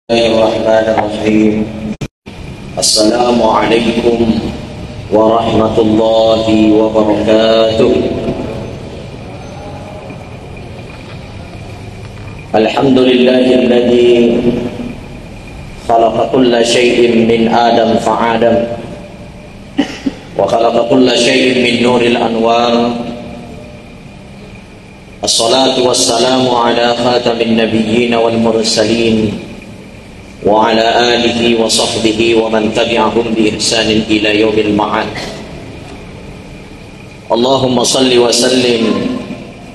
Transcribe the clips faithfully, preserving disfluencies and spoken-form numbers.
الله الرحمن الرحيم. السلام عليكم ورحمة الله وبركاته. الحمد لله الذي خلق كل شيء من آدم فآدم، وخلق كل شيء من نور الأنوار. الصلاة والسلام على خاتم النبيين والمرسلين، وعلى آله وصحبه ومن تبعهم بإحسان إلى يوم المعاد. اللهم صل وسلم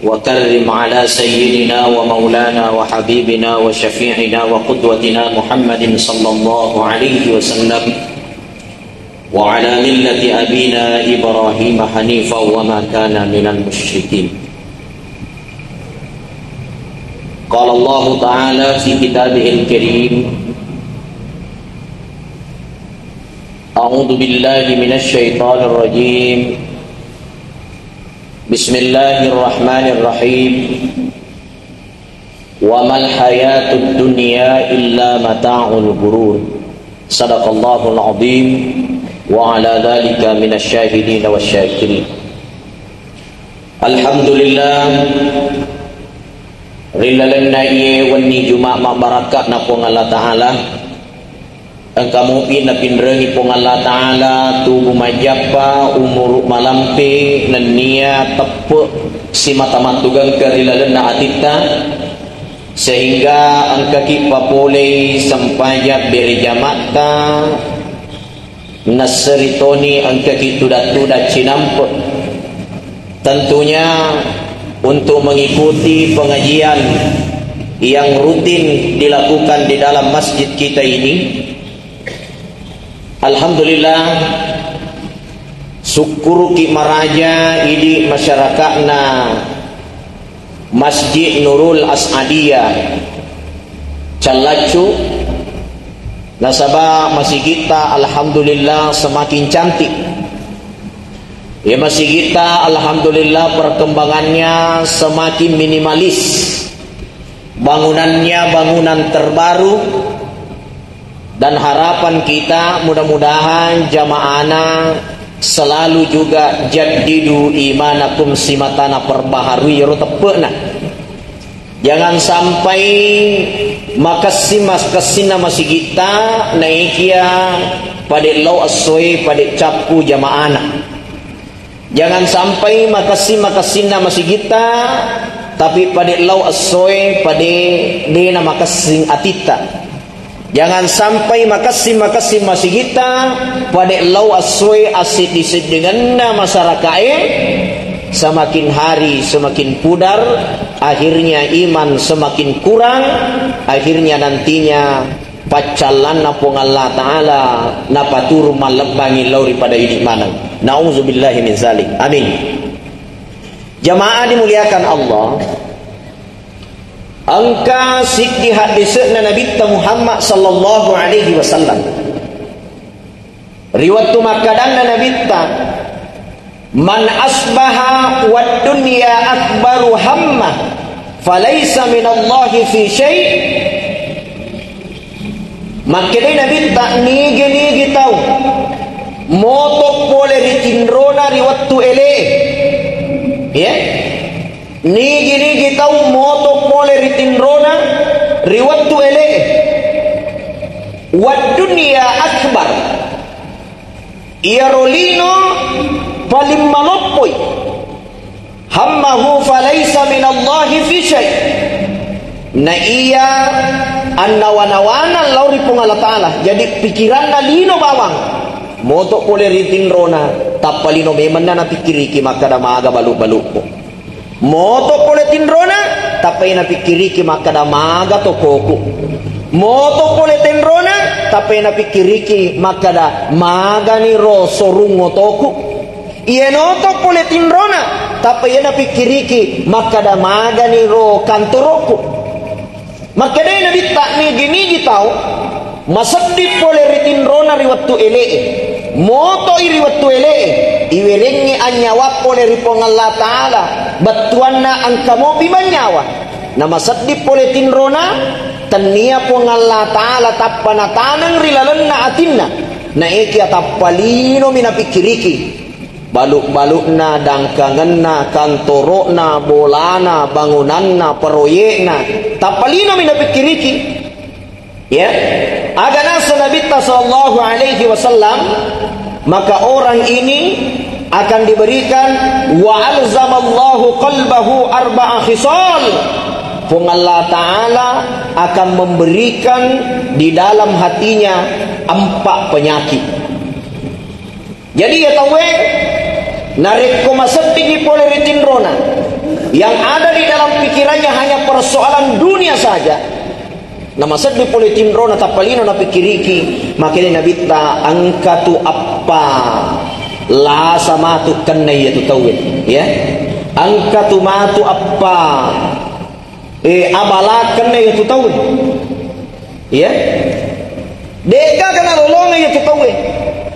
وكرم على سيدنا ومولانا وحبيبنا وشفيعنا وقدوتنا محمد صلى الله عليه وسلم، وعلى ملة أبينا إبراهيم حنيفا وما كان من المشركين. قال الله تعالى في كتابه الكريم: أعوذ بالله من الشيطان الرجيم. بسم الله الرحمن الرحيم. وما الحياة الدنيا إلا متاع الغرور. صدق الله العظيم وعلى ذلك من الشاهدين والشاكرين. Alhamdulillah, ri lalenna iye wenni Juma' mabbarakka' na Puang Allah Ta'ala, engka mupi napinrengi Puang Allah Ta'ala tubu majappa, umuru malampe, nennia teppe' simata mattugengke ri lalenna atitta, sehingga engkaki papolei sempajang bere jama'ta, nasseri toni engkaki tuda-tuda cinampe'. Tentunya untuk mengikuti pengajian yang rutin dilakukan di dalam masjid kita ini, alhamdulillah, sukkuruki maraja idi masyarakatna Masjid Nurul As'adiyah Callaccu, nasaba masigitta alhamdulillah semakin cantik. Ya, masigitta alhamdulillah perkembangannya semakin minimalis. Bangunannya bangunan terbaru, dan harapan kita mudah-mudahan jamaahna selalu juga jaddidu imanakum, simatana perbaharui ero teppe'na. Jangan sampai makessing-, makessinna masigitta naekia pade lao essoe pade cappu jamaahna. Jangan sampai makessing-, makessinna masigitta, tapi pade lao essoe pade dena makessing atitta. Jangan sampai makessing-, makessing masigitta, pade lao essoe assiddi-siddingenna masarakae, semakin hari semakin pudar, akhirnya iman semakin kurang, akhirnya nantinya paccallanna Puang Allah Ta'ala napaturu mallebbangi lao ri pada idi maneng. Nauzubillahi min zalik. Amin. Jamaah dimuliakan Allah, engka siddi haddese'na Nabitta Muhammad sallallahu alaihi wasallam. Ri wettu makkadanna Nabitta, "Man asbaha wad dunya akbaru hamma, falaisa minallahi fi syai'." Makkedai Nabitta, nigi-nigi tau moto pole ri tinrona ri wettu ele'e. Ya? Nigi-nigi tau moto pole ri tinrona ri wettu ele'e. Wad dunya akbar. Iyaro lino paling maloppoi. Hammahu falaisa minallahi fi syai. Na iya annawa-nawana lao ri Puang Allah Ta'ala. Jadi pikiranna lino bawang. Moto pole ri tinrona, tappa lino memenna napikkiriki makkada maga balu-balukku. Moto pole tinrona, tappa iya napikkiriki makkada maga tokoku. Moto pole tinrona, tappa iya napikkiriki makkada magani ro sorung otoku. Iyanoto pole tinrona, tappa iya napikkiriki makkada magani ro kantoroku. Makkedai Nabitta, nigi-nigi tau maseddi pole ri tinrona ri wettu ele'e, motoi ri wettu ele'e, iwerengngi anyawa pole ri Puang Allah Ta'ala, bettuanna engka mopi manyawa. Na maseddi pole tinrona, Tennia Puang Allah Ta'ala tappa nataneng ri lalenna atinna, naekia tappa linomi napikkiriki balu'-balu'na, dangkangenna, kantoro'na, bolana, bangunanna, proyekna, tappa linomi napikkiriki. Ya, aga nasa Nabitta sallallahu alaihi wasallam, maka orang ini akan diberikan, wa alzamallahu qalbahu arba'a khisal. Puang Allah Ta'ala akan memberikan di dalam hatinya empat penyakit. Jadi, ya tauwe, narekko maseddingi pole ri tinrona, yang ada di dalam pikirannya hanya persoalan dunia saja, na masedding pole tinrona tappa lino napikkiriki, makanya Nabitta engka tu appa lasa matu kenna iya tu tauwe, ya. Engka tu matu appa, eh, abala kenna iya tu tauwe. Ya. De'gaga nalolonga iya tu tauwe.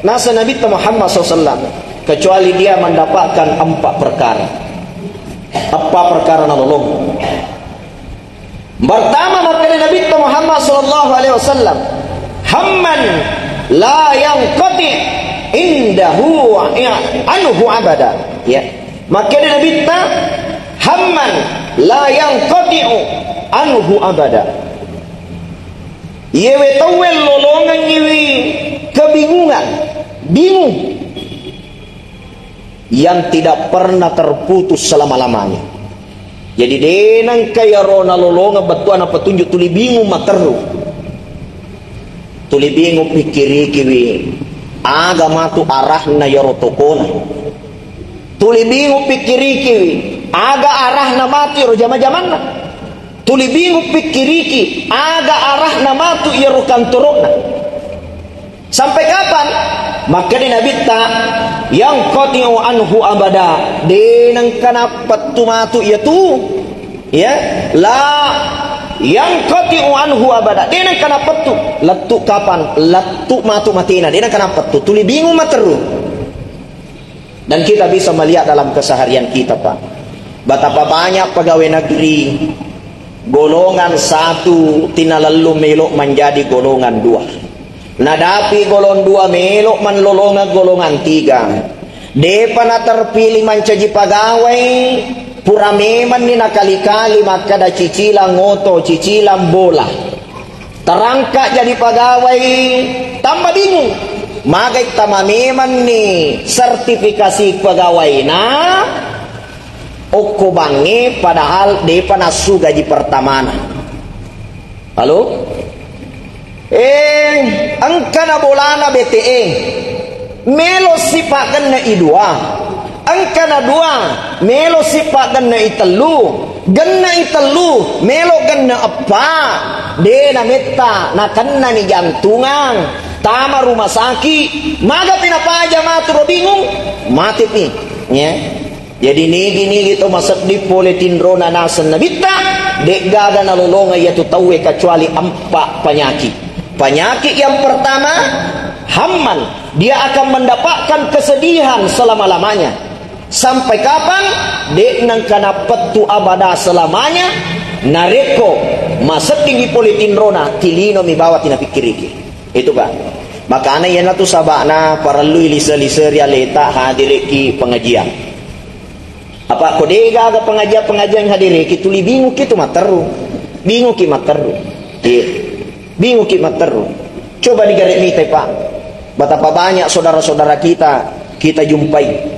Nasa Nabitta Muhammad sallallahu alaihi wasallam, kecuali dia mendapatkan empat perkara. Empat perkara nalolonga. Pertama, makkeda Nabitta Muhammad sallallahu alaihi wasallam, hamman la yanqati indahu anhu abada. Ya. Makkeda Nabitta, hamman la yanqati'u anhu abada. Iyewe tauwe lolongengngiwi kebingungan, bingung yang tidak pernah terputus selama-lamanya. Jadi, de nengka iyaro nalolongeng bettuanna petunjuk, tuli bingung materru. Tuli bingung pikkirikiwi aga matu arahna iyaro tokona. Tuli bingung pikkirikiwi aga arahna matu iyaro jama-jamanna. Tuli bingung pikkiriki aga arahna matu iyaro kantoro'na. Sampai kapan? Makkeda Nabitta, yanqati'u anhu abada. De nengka nappettu matu iyatu. Ya, la yanqati'u anhu abada. De nengka nappettu. Lettu kapan? Lettu matu matena. De nengka nappettu. Tuli bingung materru. Dan kita bisa melihat dalam keseharian kita, Pak. Betapa banyak pegawai negeri golongan satu tinalellu melo menjadi golongan dua. Nadapi golongan dua melo manlolonga golongan tiga. Depa naterpilih mancaji pegawai, pura memanni nakali-kali makkeda cicilang oto, cicilang bola. Terangkat jadi pegawai, tambah bingung. Magai tama memanni sertifikasi pegawai na okko bangnge, padahal depa nassu gaji pertamana. Halo? Eh, engkana bolana B T E. Melo sipa genna i dua. Engkana dua, melo sipa genna i tellu. Genna i tellu, melo genna eppa. De nametta, nakennani jantungang. Tama rumah sakit. Magapi napaja matu ro bingung? Matipi. Ya. Jadi, nigi-nigi to masedding pole tinrona naseng Nabitta, de'gaga nalolonga iyatu tauwe kecuali empat penyakit. Penyakit yang pertama, hamman, dia akan mendapatkan kesedihan selama-lamanya. Sampai kapan? De nengka nappettu abada selamanya, narekko maseddingi pole tinrona, tilinomi bawang tinapikkiriki. Itu, Pak. Makana iyanatu saba'na parellui lise-lise ri aleta hadiriki pengajian. Apa ko de'gaga pengajian-pengajian hadiriki, tuli bingungki tu matteru. Bingungki matteru. Iya. Bingungki matteru. Coba digare mitai, Pak. Betapa banyak saudara-saudara kita, kita jumpai.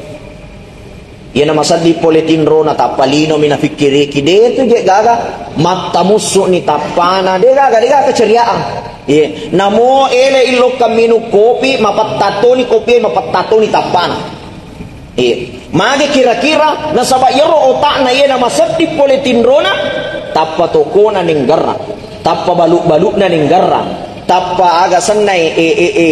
Iyana masedding pole tinrona, tappa linomi nafikkiriki, de tu je gaga, mattamussu'ni tappana, de gaga, de gaga keceriaan. Iya, namo ele illokka minung kopi, mapettattoni kopi, mapettattoni tappana. Iya, mage kira-kira, nasaba iyaro otakna iyana masedding pole tinrona, tappa tokona nenggerang, tappa balu-baluna nenggerang. Tappa aga sennai, e, e, e,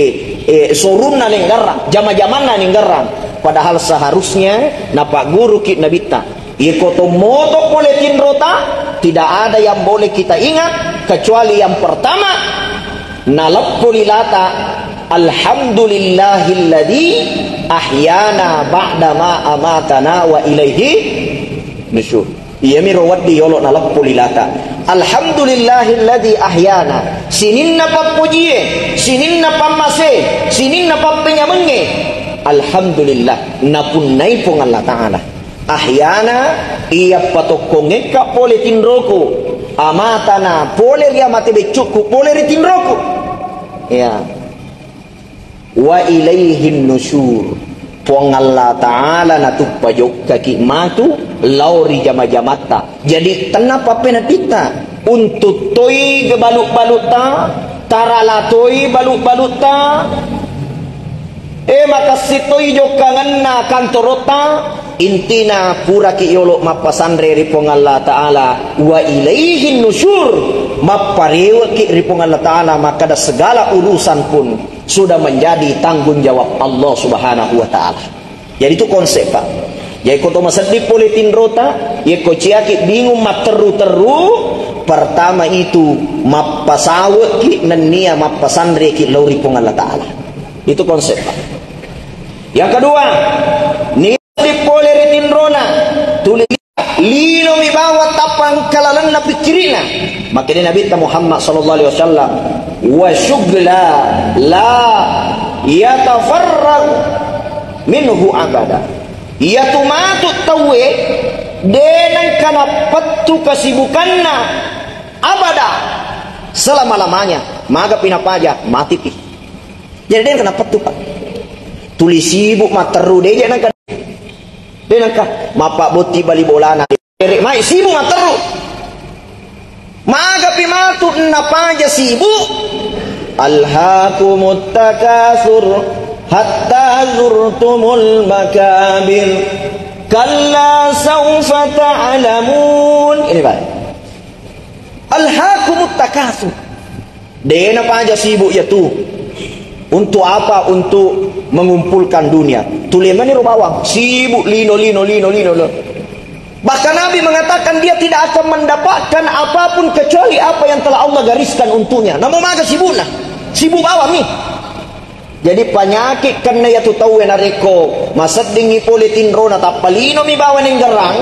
e, sorunna nenggarrang, jama-jamanna nenggarrang. Padahal seharusnya napagguruki Nabitta. Iko tommoto pole tinrota, tidak ada yang boleh kita ingat kecuali yang pertama, naleppo lilata, "Alhamdulillahilladzi ahyana ba'dama amatana wa ilaihi nusyur." Iyamiro wedding yolo naleppo lilata. Alhamdulillahilladzi ahyana. Sininna pappojie, sininna pammase, sininna pappenyamengnge. Alhamdulillah, napunnai Puang Allah Ta'ala. Ahyana, iya patokkongekka pole tinroku. Amatana, pole ri amate beccukku, pole ri tinroku. Ya. Wa ilaihin nusyur. Puang Allah Ta'ala natuppa jokkaki matu lao ri jama-jamatta. Jadi, tenna pappenepitta. Untu toi ge balu-balutta, tarala toi balu-balutta, eh, makassi toi jokkangenna kantorotta. Intina, puraki yolo mappasanre ri Puang Allah Ta'ala. Wa ilaihin nusyur. Mappareweki ri Puang Allah Ta'ala, makkada segala urusan pun sudah menjadi tanggung jawab Allah Subhanahu wa Ta'ala. Jadi, itu konsep, Pak. Jadi, ko to masedding pole tinrota, yekko ciaki bingung matteru-teru, pertama itu mappasaweki nennia mappasanreki lao ri Puang Allah Ta'ala. Itu konsep, Pak. Yang kedua, ni pole ri tinrona, tuli linomi bawang tappa engka lalenna pikkirina. Makkedai Nabitta Muhammad sallallahu alaihi wasallam, "Wa syughla la yatafarragu minhu abada." Iyatu matu tauwe de nengka nappettu kesibukanna abada, selama-lamanya. Magapi napaja, matipi. Jadi de nengka nappettu, Pak. Tuli sibuk matteru, de je nengka De nengka mappabotti bali bolana. Ere mai sibuk matteru. Magapi matu napaja sibuk. Alhaakumut takatsur hatta zurtumul makabir. Kalla saufa ta'lamun. Ini, Pak. Alhaakumut takatsur. De napaja sibuk iyatu. Untuk apa? Untuk mengumpulkan dunia. Tuli mani ro bawang. Sibuk lino, lino, lino, lino, lino. Bahkan Nabi mengatakan dia tidak akan mendapatkan apapun kecuali apa yang telah Allah gariskan untuknya. Namo maga sibukna. Sibuk bawang nih. Jadi, panyakit kenna iyatu tauwe narekko maseddingngi pole tinrona, tappa linomi bawa nenggerang,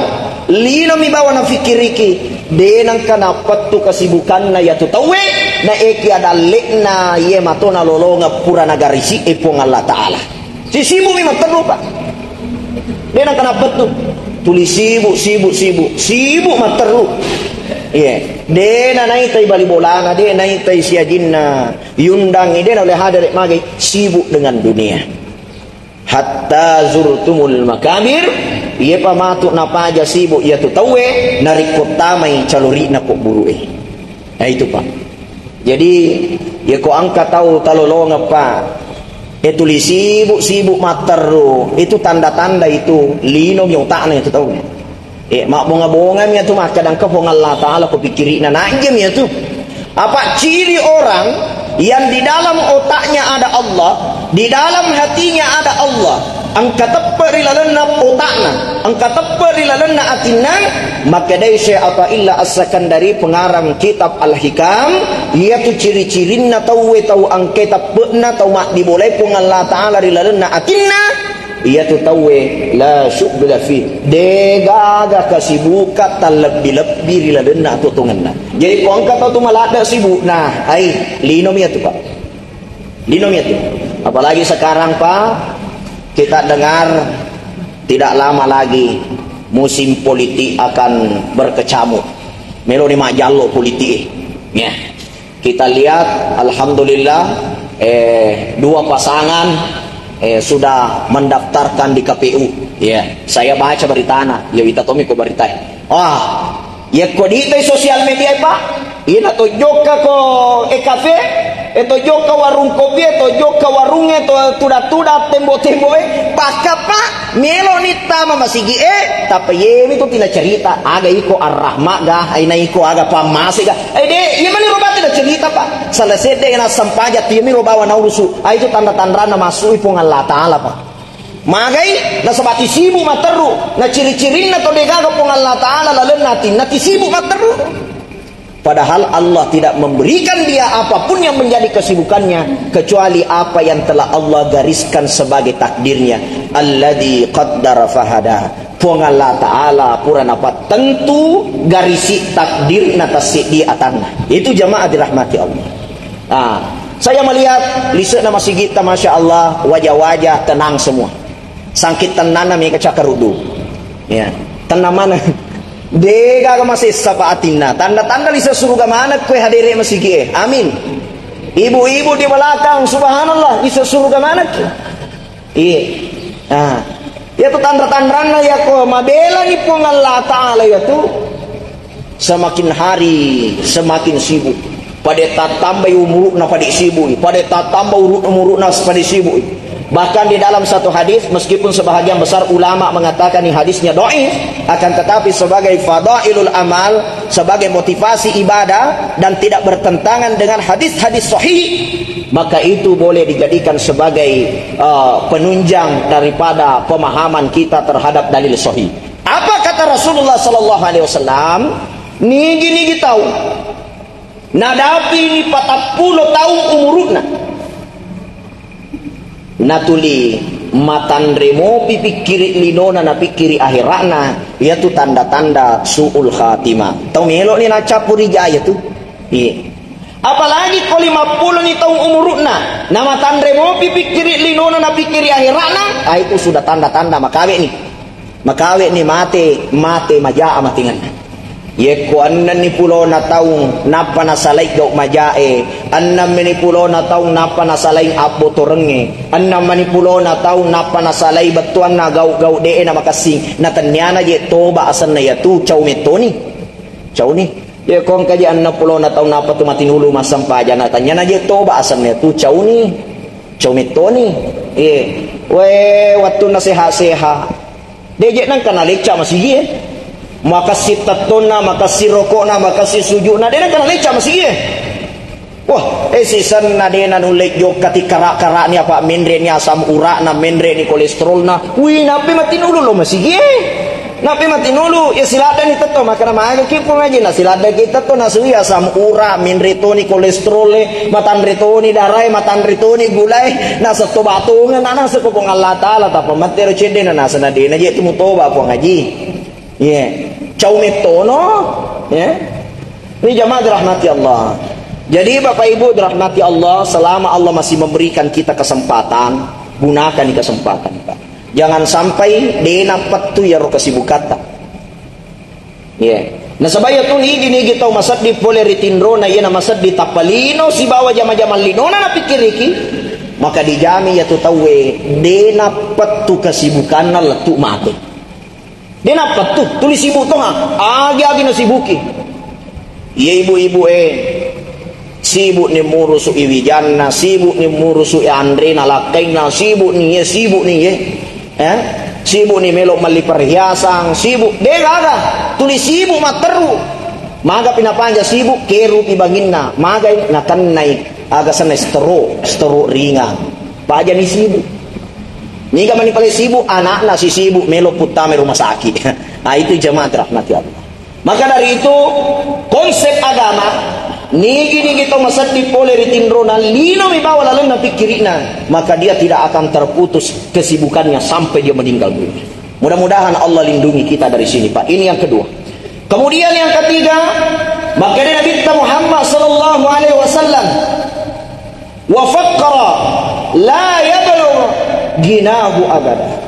linomi bawa nafikkiriki, de nengka nappettu kesibukanna iyatu tauwe, naeki adalle'na iye matona lolongeng pura nagarisi e Puang Allah Ta'ala. Sisibukmi matteru, Pak. De nengka nappettu. Tuli sibuk, sibuk, sibuk. Sibuk matteru. Iya. De nanaitai bali bolana, de naitai siajinna. Yundangngi de naulle hadere magai, sibuk dengan dunia. Hatta zurtumul makabir, iyepa matu napaja sibuk iyatu tauwe, narekko tamai calori'na kubburu'e. Nah, itu, Pak. Jadi, yeko engka tau talolongeng, Pak, e tuli sibuk-sibuk matteru, itu tanda-tanda itu linomi otakna itu tauwe. Eh, mabbonga-bongami atu makkeda engka Puang Allah Ta'ala ko pikkiri'na, najjami atu. Apa ciri orang yang di dalam otaknya ada Allah, di dalam hatinya ada Allah, engka teppe ri lalenna otakna, engka teppe ri lalenna atinna, makkedai Syekh Athaillah As-Sakandari pengarang kitab Al-Hikam, iyatu ciri-cirinna tauwe tau engka teppe'na tau maddibolai Puang Allah Ta'ala ri lalenna atinna, Iyatu tauwe la syughla fi, degaga kesibukan tallebbi-lebbi ri lalenna atuo-tuongenna. Jadi, ko engka tau tu maladde sibukna, ai, linomi atu, Pak. Linomi atu. Apalagi sekarang, Pak, kita dengar tidak lama lagi musim politik akan berkecamuk. Meloni majallo politik, eh. Ya. Kita lihat, alhamdulillah, eh, dua pasangan, eh, sudah mendaftarkan di K P U. Ya, saya baca beritana, ya, wita tommi ko berita. Wah, ya, ko di sosial media, Pak. Ina to jokka ko e kafe, e to jokka warung kopi, e to jokka warungnge, to tuda-tuda tembo-tembo e. Pakka, Pak. Meloni tama masigi e, tapi yemi tu tina cerita, aga iko Ar-Rahma ga, aina iko aga pammase ga. Eh, de, iya mani robati na cerita, Pak. Salah sedde na sempaja, tiami robawa na urusu. Ah, itu tanda-tandana masui Puang Allah Ta'ala, Pak. Magai, nasaba ti sibuk matteru, na ciri-cirinna to degaga Puang Allah Ta'ala lalenna atinna ti sibuk matteru. Padahal Allah tidak memberikan dia apapun yang menjadi kesibukannya, kecuali apa yang telah Allah gariskan sebagai takdirnya. Alladzi qaddara fahada. Puang Allah Ta'ala pura napattentu garisi takdirna tassiddi atanna. Itu jamaah dirahmati Allah. Ah, saya melihat lise'na masigitta, Masya Allah, wajah-wajah tenang semua. Sangkit tenanna mega cakkaruddu. Ya, tenang mana? Degaga masessa pa atinna. Tanda-tanda lise suruga maneng koe hadere masigi e. Amin. Ibu-ibu di belakang, subhanallah, lise suruga maneng. Iya. Nah, iya tu tanra-tanranna iya ko mabelani Puang Allah Ta'ala iya tu. Semakin hari semakin sibuk. Pada tatambai umuruna pada sibuk, pada tatamba uru-, umuruna pada sibuk. Bahkan di dalam satu hadis, meskipun sebahagian besar ulama mengatakan ini hadisnya dhaif, akan tetapi sebagai fadailul amal, sebagai motivasi ibadah dan tidak bertentangan dengan hadis-hadis sahih, maka itu boleh dijadikan sebagai, uh, penunjang daripada pemahaman kita terhadap dalil sahih. Apa kata Rasulullah sallallahu alaihi wasallam? Nigi-nigi tau nadapi ni patappulo taung umuruna, natuli matanre mopi pikkiri linona napikkiri ahera'na, iyatu tanda-tanda su'ul khatimah. Tau melo'ni nacappuri jaya tu. Iya. Apalagi ko lima pulo ni taung umuruna, namatanre mopi pikkiri linona napikkiri ahera'na, ah, itu sudah tanda-tanda makawe ni. Makawe ni mate, mate maja amatingenna. Yekko enneng ni pulona taung nappa nasalai gau majae, enneng mani pulona taung nappa nasalai abbotorengnge, enneng mani pulona taung nappa nasalai bettuanna gau-gau de'e namakessing, natenniana je toba asenna yatu cau mettoni. Cauni. Yekko engka je enneng pulona taung nappa tu matinulu massempajang, natenniana je toba asenna yatu cauni. Cau mettoni. Iye. We, wattunna seha-seha. De' je nengka nalecca masigi e. Makessing tettonna, makessing roko'na, makessing suju'na. De' nengka nalecca masigi e. Wah, eh, sisenna de' nanulle jokka ti kara-kara'ni apa menre' ni asam ura'na, menre' ni kolesterolna. Wih, nappi matinulu lo masigi e. Nappi matinulu, ya siladdani tetto, makkana magaki Puang Haji, na siladdaki tetto, nasui asam ura, menre' toni kolesterol e, matanre' toni darae, matanre' toni gulae, nasetto batongeng, na naseko Puang Allah Ta'ala, tappa mattero cedde na nasena de' na je tu mutoba Puang Haji. Iya. Cau mettono, ya. Ini jamaah dirahmati Allah. Jadi Bapak Ibu dirahmati Allah, selama Allah masih memberikan kita kesempatan, gunakan kesempatan, Pak. Jangan sampai de' nappettu iyaro kesibukatta. Iya. Nasaba iyatu nigi-nigi tau masedding pole ri tinrona, iyana masedding tappa lino sibawa jama-jamang linona napikkiriki, maka dijami iyatu tauwe de' nappettu kesibukanna lettu mate. De' nappettu, tuli sibuk tonga, agi-agi nasibuki. Iya ibu-ibu e, sibuk ni murusu i wijanna, sibuk ni murusu i anrena lakkainna, sibuk ni ye, sibuk ni ye. Eh? Sibuk ni melo melli perhiasan, sibuk. De' gaga, tuli sibuk matteru. Maga pi napanja sibuk, keru pi banginna. Magai nakennai aga senna stroke, stroke ringan. Pajani sibuk. Niga mani pale sibuk, anakna si sibuk melo puttama rumah sakit. Ah, itu jamaah rahmati Allah. Maka dari itu, konsep agama, nigi-nigi tau masedding pole ri tinrona, linomi bawa lalenna pikkiri'na, maka dia tidak akan terputus kesibukannya sampai dia meninggal dunia. Mudah-mudahan Allah lindungi kita dari sini, Pak. Ini yang kedua. Kemudian yang ketiga, maka Nabi Muhammad sallallahu alaihi wasallam, "Wa faqra la yablughu ginahu abada."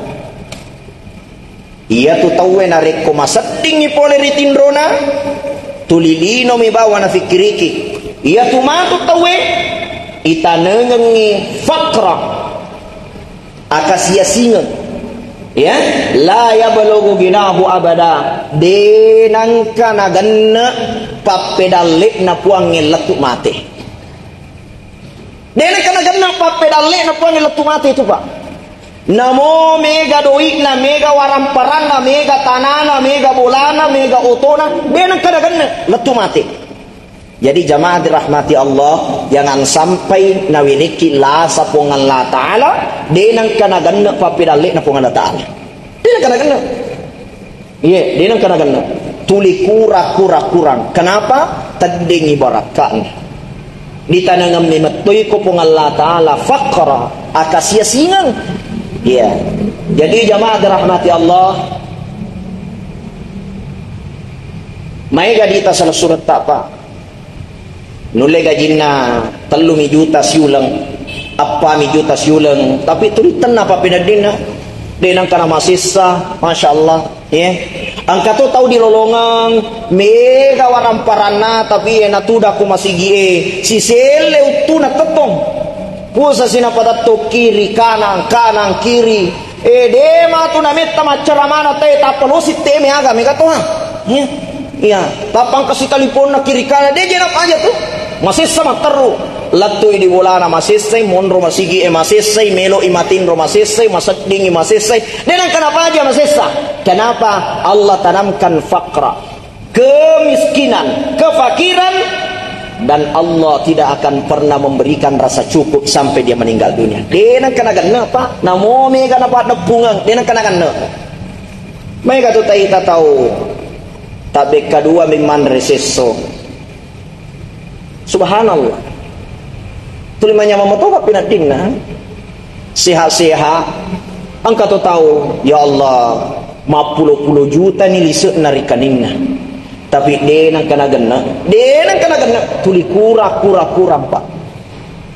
Iyatu tauwe narekko maseddingngi pole ri tinrona, tuli linomi bawa nafikkiriki. Iyatu matu tauwe itanengengngi faqra, akasiasingeng. Ya, la yablughu ginahu abada. De' nengka nagenne pappedalle'na Puangnge lettu mate. De' nengka nagenne pappedalle'na Puangnge lettu mate itu, Pak. Namo mega doi'na, mega waramparanna, mega tanana, mega bolana, mega otona, de' nengka nagenne lettu mate. Jadi jamaah dirahmati Allah, jangan sampai nawerekki lasa Puang Allah Ta'ala, de' nengka nagenne pappedalle'na Puang Allah Ta'ala. De' nengka nagenne. Iye, de' nengka nagenne. Tuli kurang, kurang, kurang. Kenapa? Teddengngi barakka'na. Ditanengemmi mettoi ko Puang Allah Ta'ala faqra, akasiasingeng. Iya. Jadi jamaah dirahmati Allah, maega dita sala suretta, Pak. Nulle gajinna tellumi juta siuleng, eppami juta siuleng, tapi tuli tenna pappeneddinna. De nengka namasessa, Masya Allah. Ye. Engka to tau dilolongeng, mega waramparanna, tapi ye natuda ko masigie, siselle uttuna tettong. Puasa sinapatatto kiri, kanan, kanan, kiri. Eh, de matu nametta maccaramana te, tappa losi teme aga mega toha. Ye. Iya, tappa engka sitaliponna kiri kanan, de je napaja tu. Masessa matteru. Lettui di bolana masessai, monro masigi e masessai, melo i matinro masessai, masedding i masessai. De nengka napaja masessa. Kenapa? Allah tanamkan fakra, kemiskinan, kefakiran, dan Allah tidak akan pernah memberikan rasa cukup sampai dia meninggal dunia. De nengka nagenna, Pak. Namo mega napaddeppungeng, de nengka nagenna. Mega tu taita tau tabbekka dua memmanre sesso. Subhanallah. Tuli manyameng moto pappeneddinna. Seha-seha. Engka to tau, ya Allah, mappulo-pulo juta ni lise'na ri kaninna. Tapi de nengka nagenna. De nengka nagenna. Tuli kura, kura, kura, Pak.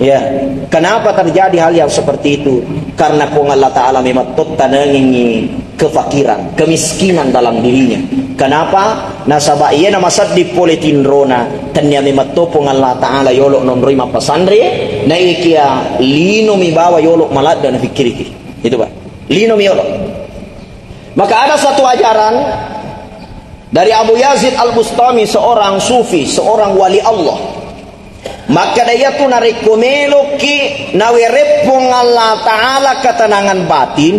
Ya, kenapa terjadi hal yang seperti itu? Karena Puang Allah Ta'ala memang to tanangengi kefakiran, kemiskinan dalam dirinya. Kenapa? Nasaba iyena masedding pole tinrona, tennia memang to Puang Allah Ta'ala yolo nonroi mappasanre, naikia lino mi bawa yolo maladde nafikkiriki. Itu, Pak. Lino mi yolo. Maka ada satu ajaran dari Abu Yazid Al-Bustami, seorang sufi, seorang wali Allah. Makkeda iyatu narekko meloki nawereng Puang Allah Ta'ala ketenangan batin,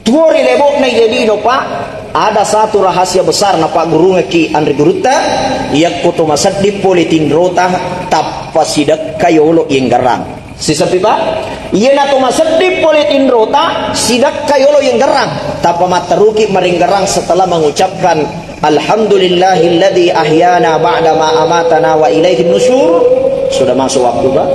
tuo ri lebo'na iye lino, Pak, ada satu rahasia besar napaggurungekki anre gurutta, yakko to masedding pole tinrota, tappa sidekka yolo yenggarang. Sisepi, Pak? Iyena to masedding pole tinrota, sidekka yolo yenggarang. Tappa matteruki marenggarang setelah mengucapkan, "Alhamdulillahilladzi ahyana ba'da ma amatana wa ilaihin nusyur." Sudah masuk waktu, Pak.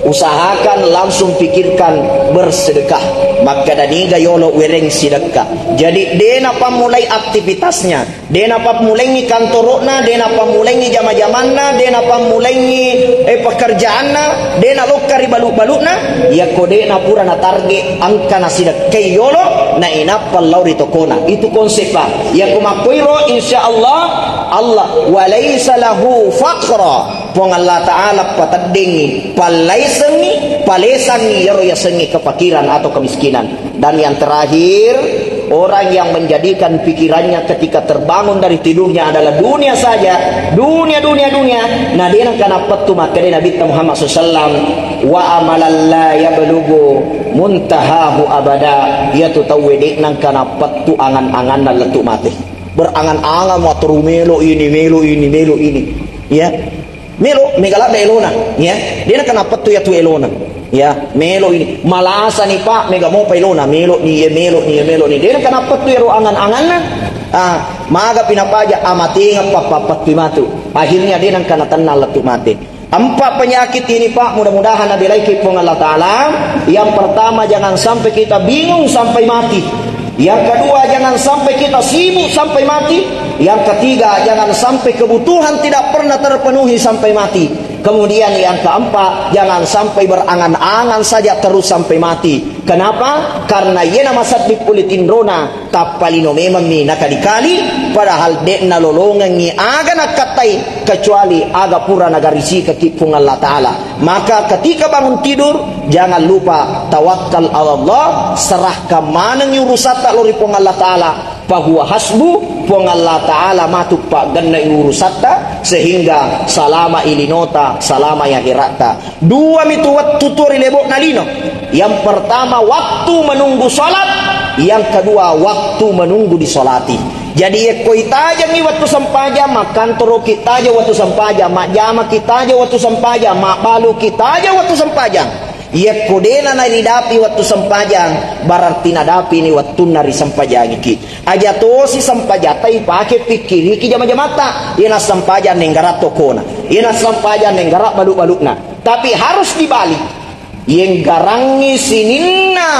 Usahakan langsung pikirkan bersedekah. Makkeda niga yolo wereng sidekka. Jadi, de napammulai aktivitasnya. De napammulaingi kantoro'na, de napammulaingi jama-jamanna, de napammulaingi, eh, pekerjaanna, de nalokka ri balu-balu'na, yakko de napura natarget engka nasidekkai yolo, nainappa lao ri tokona. Itu konsep, Pak. Yakko makkoiro, insya Allah, Allah, wa laisa lahu faqra. Puang Allah Ta'ala pateddengi, pallaisengi, palesangi yaro yasengi kefakiran atau kemiskinan. Dan yang terakhir, orang yang menjadikan pikirannya ketika terbangun dari tidurnya adalah dunia saja, dunia, dunia, dunia. Nah, de nengka nappettu makkeda Nabitta Muhammad sallallahu alaihi wasallam, "Wa amalan la yablughu muntahahu abada." Iyatu tauwe de nengka nappettu angan-anganna lettu mate. Berangan-angan, watteru melo ini, melo ini, melo ini. Ya. Melo, mega ladde elona, ya. De nengka nappettu iyatu elona. Ya, melo ini. Malasani, Pak, mega mopa elona, melo ni, ya, melo ni, ya, melo ni. De nengka nappettu iyaro angan-anganna. Ah, maga pinapaja, amatenga pappappettu matu. Akhirnya de nengka natenna lettu mate. Empat penyakit ini, Pak, mudah-mudahan nabelaiki Puang Allah Ta'ala. Yang pertama, jangan sampai kita bingung sampai mati. Yang kedua, jangan sampai kita sibuk sampai mati. Yang ketiga, jangan sampai kebutuhan tidak pernah terpenuhi sampai mati. Kemudian yang keempat, jangan sampai berangan-angan saja terus sampai mati. Kenapa? Karena iyena masedding pole tinrona, tappa lino memammi nakali-kali, padahal de nalolongengi aga nakkattai, kecuali aga pura nagarisikaki Puang Allah Ta'ala. Maka ketika bangun tidur, jangan lupa tawakkal ala Allah, serahkan manengi urusatta lao ri Puang Allah Ta'ala. Fahuwa hasbu, Puang Allah Ta'ala matu paggennai urusatta, sehingga salama i linota, salama i akhiratta. Dua mitu wettu tuo ri lebo'na lino. Yang pertama, waktu menunggu salat. Yang kedua, waktu menunggu disalati. Jadi, yekko itajengi wettu sempajang, makkantoroki taja wettu sempajang, majjamaki taja wettu sempajang, mabbaluki taja wettu sempajang. Yekko dena naridapi wettu sempajang, berarti nadapini wettunna risempajangiki. Aja tosi sempajatta ipake pikkiriki jama-jamatta. Iyena sempajang nenggara tokona. Iyena sempajang nenggara balu-baluna. Tapi harus dibalik. Yenggarangngi sininna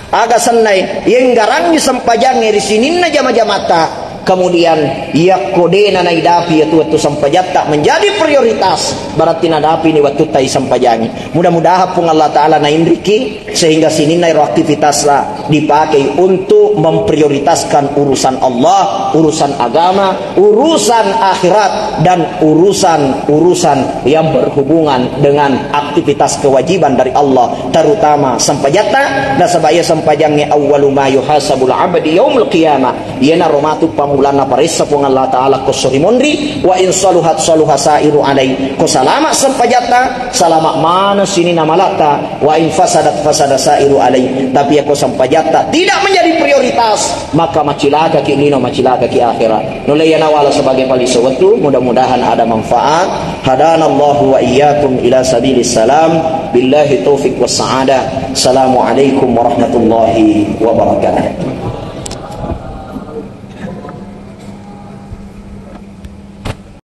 Aga sennai, yenggarangngi sempajangnge ri sininna jama-jamata, kemudian yakko dena naidapi yatu wettu sempajatta menjadi prioritas, berarti nadapini wettutta isempajangi. Mudah-mudahan Puang Allah Ta'ala nainriki sehingga sininna ero aktivitas dipakei untuk memprioritaskan urusan Allah, urusan agama, urusan akhirat, dan urusan-urusan yang berhubungan dengan aktivitas kewajiban dari Allah, terutama sempajatta. Nasaba iya sempajangnge awwalu ma yuhasabul abdi yaumul qiyamah, iyanaro matu pammulanna paressa Puang Allah Ta'ala ko sori monri. Wa in saluhat saluha sairu alai, ko salama sempajatta, salama maneng sininna malatta. Wa in fasadat fasada sairu alai, tapi yako sempajatta tidak menjadi prioritas, maka macilakaki lino, macilakaki akhirat. Nulle iya nawala sebagai paliso wettu, mudah-mudahan ada manfaat. Hadanallahu wa iyyakum ila sabilis salam. Billahi taufiq was sa'adah. Assalamualaikum warahmatullahi wabarakatuh.